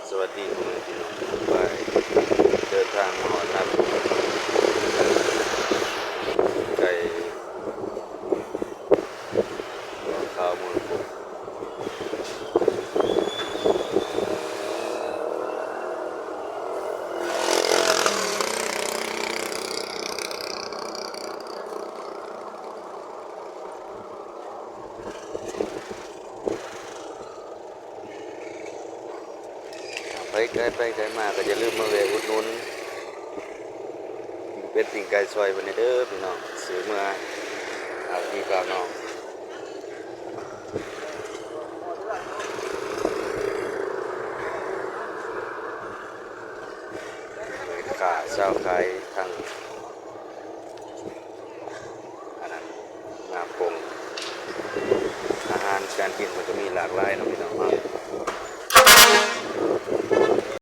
ສະຫວັດດີພໍ່ແມ່ພີ່ນ້ອງ ໄປເດີນທາງມາຮອດນາໂກງ ໃກ້ເກາະຂາວເມືອງກົງ. ໃຜໄກໄປໄກມາ ກໍຢ່າລືມມາແວະອຸດໜູນປີ້ງເປັດປີ້ງໄກ່ຊ່ອຍເພິ່ນແດ່ເດີພີ່ນ້ອງ ຊື້ເມືອຝາກພີ່ຝາກນ້ອງ. ແມ່ຄ້າຊາວຂາຍທັງ ອັນນັ້ນ ນ້ຳປົງ ອາຫານການກິນເພິ່ນກໍມີຫຼາກຫຼາຍເນາະ